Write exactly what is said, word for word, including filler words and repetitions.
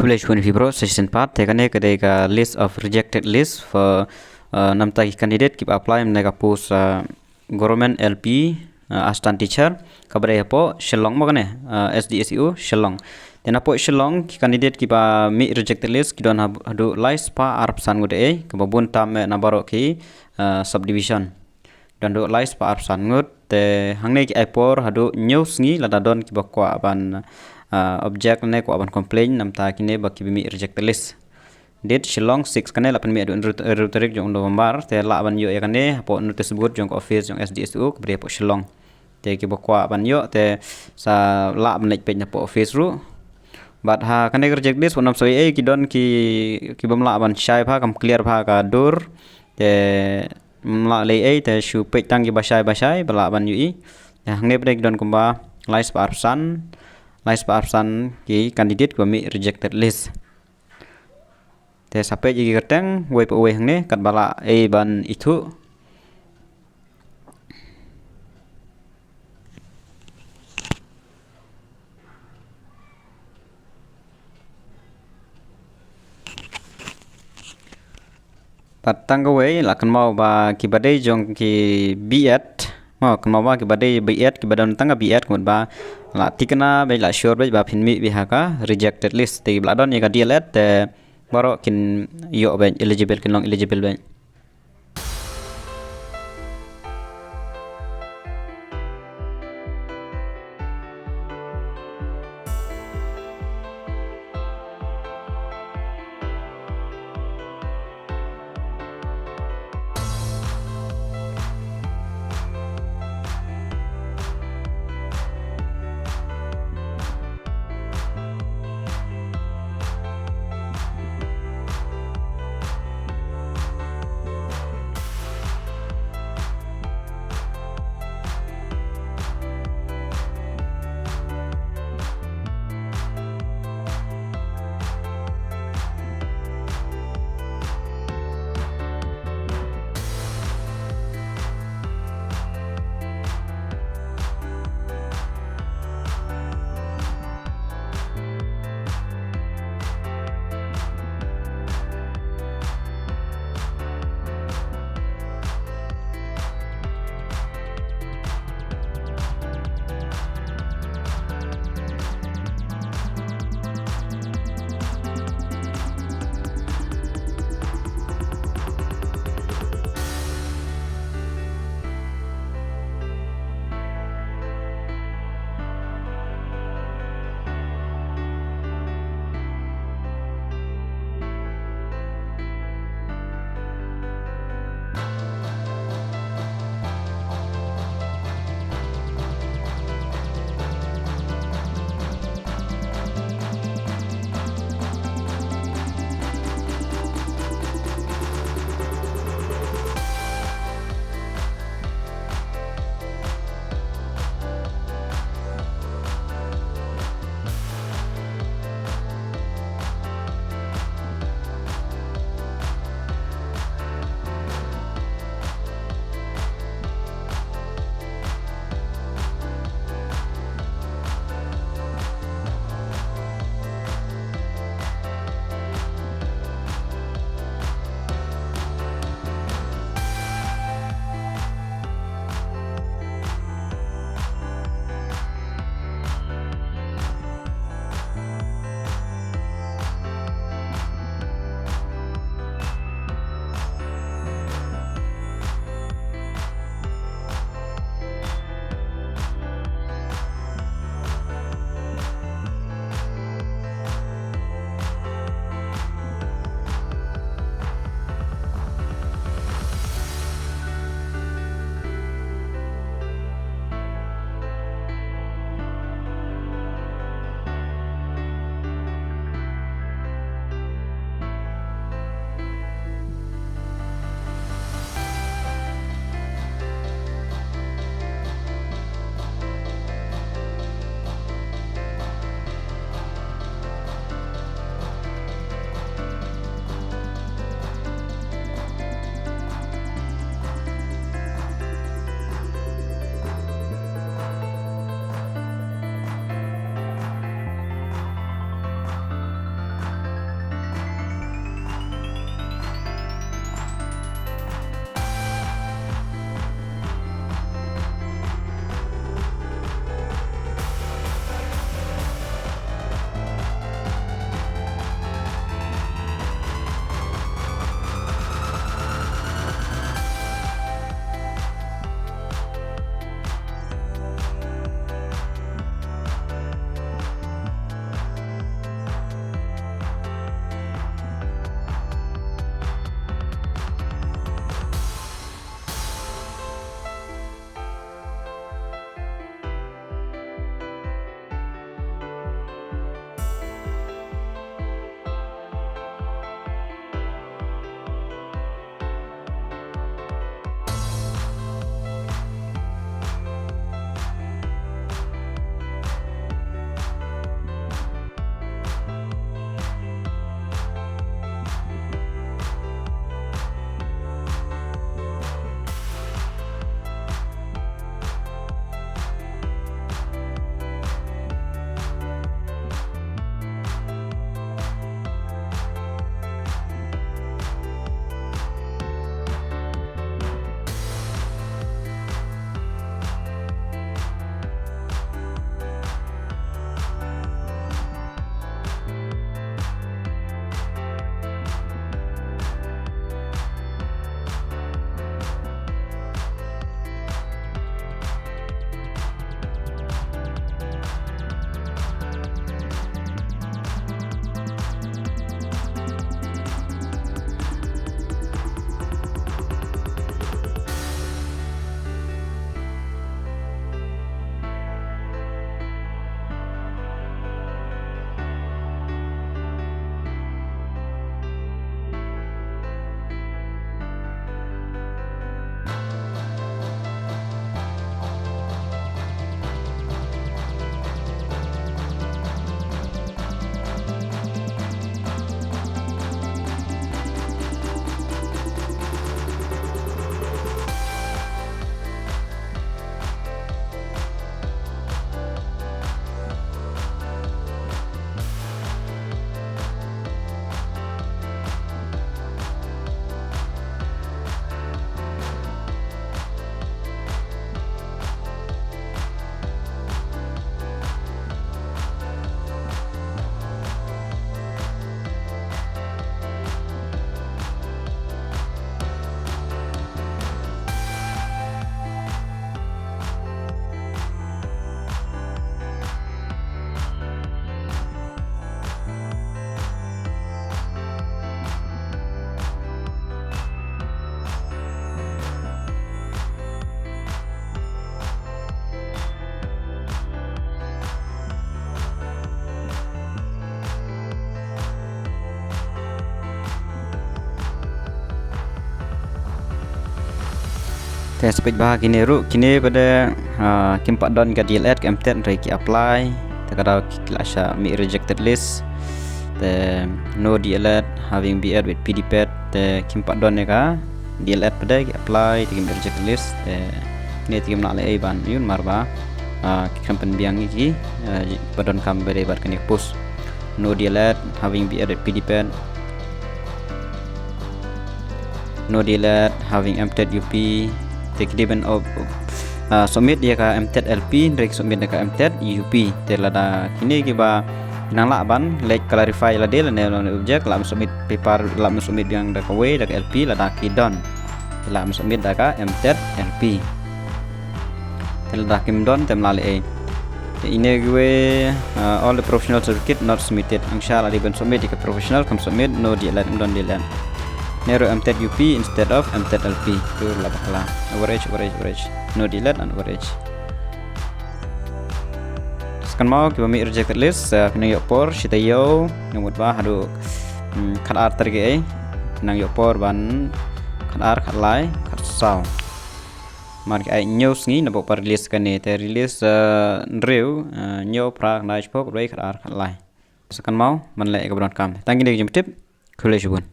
Khublei shibun ïa phi bro, sa shisien pat, te kane ka dei ka list of rejected list for, uh, namta ki candidate kiba apply mynta ka post, uh, government L P, uh, assistant teacher, kaba dei hapoh Shillong mo kane, uh, S D S U Shillong. Te napoh Shillong ki candidate kiba mih rejected list ki don ha-, haduh lai spah arphew san ngut eh, kaba bun tam eh na baroh ki, uh, subdivision. Don haduh lai spah arphew san ngut, te hangne ki ai por haduh hynñiew sngi lada don kiba kwah ban, ah, object ne kwah ban complain, namta kine ba kiba mih rejected list. Date Shillong six, kane la pynmih haduh hynriew tarik jong November, te lah ban ïoh ïa kane hapoh notice board jong ka office jong S D S U kaba dei hapoh Shillong. Te kiba kwah ban ïoh te sa lah ban leit peit napoh office ruh. Bad ha kane ka rejected list wat nym sa ei ei, ki don ki, ki bym lah ban shai bha, kam clear bha ka dur. Te ym lah leh ei, te shu peit tang kiba shai ba shai ba lah ban ïohi. Te hangne pat ki don kumba lai spah arphew san, lai spah arphew san ki candidate kiba mih rejected list. Te sa peit ïa ki kyrteng uwei pa uwei hangne katba lah ei ban ithuh. Bad tang kawei, la kynmaw ba kiba dei jong ki B.Ed, mo, kynmaw ba kiba dei B.Ed, kiba don tang ka B.Ed, kumta ba la thikna beit, la sure beit ba phin mih beit ha ka rejected list. Te kiba la don ïa ka D.El.Ed te baroh kin ïoh beit, eligible, kin long eligible beit. Te sa peit ba kine ruh, kine pat de, ah, kim pat don ka D L E D ka M TET, hynrei ki apply. Te ka daw ki la shah mih rejected list. Te no D L E D having B Ed with P D ped. Te kim pat don ïa ka D L E D pat de, ki apply, te kim mih rejected list. Te kine te kim lah leh ei ban ïoh namar ba, ah, ki khlem pynbiang ïa ki, ah, ba donkam ba dei bad kane ka post. No D L E D having B Ed with P D ped. No D L E D having M TET U P. Te ki dei ban, ah, submit ïa ka M TET L P, hynrei ki submit ïa ka M TET U P. Te lada kine kiba nang lah ban leh clarify lade lane lane object, lah ban submit paper, lah ban submit biang da kawei, da ka L P, lada ki don. Te lah ban submit da ka M TET L P. Te lada kim don, te ym lah leh ei. Te ine kiwei, uh, all the professional certificate not submitted. Angshar la dei ban submit ïa ka professional, kam submit, no D L E D, ym don D L E D. Ne ruh M TET U P instead of M TET L P. Tu la bakla. Average, average, average. No D L E D and average. Sa kynmaw kiba mih rejected list, uh, ki nang ïoh por shi taïew, nang mut ba haduh, hmm, khatar tarik ei. Ki nang ïoh por ban khatar, khatlai, khatsaw. Namar ki ai hynñiew sngi na bok ba release kane, te release, uh, hynriew, uh, hynñiew, phra, khyndai, shiphew, khatwei, khatar, khatlai. Sa kynmaw ban leh ïa kaba donkam. Tang kine ki jingtip. Khublei shibun.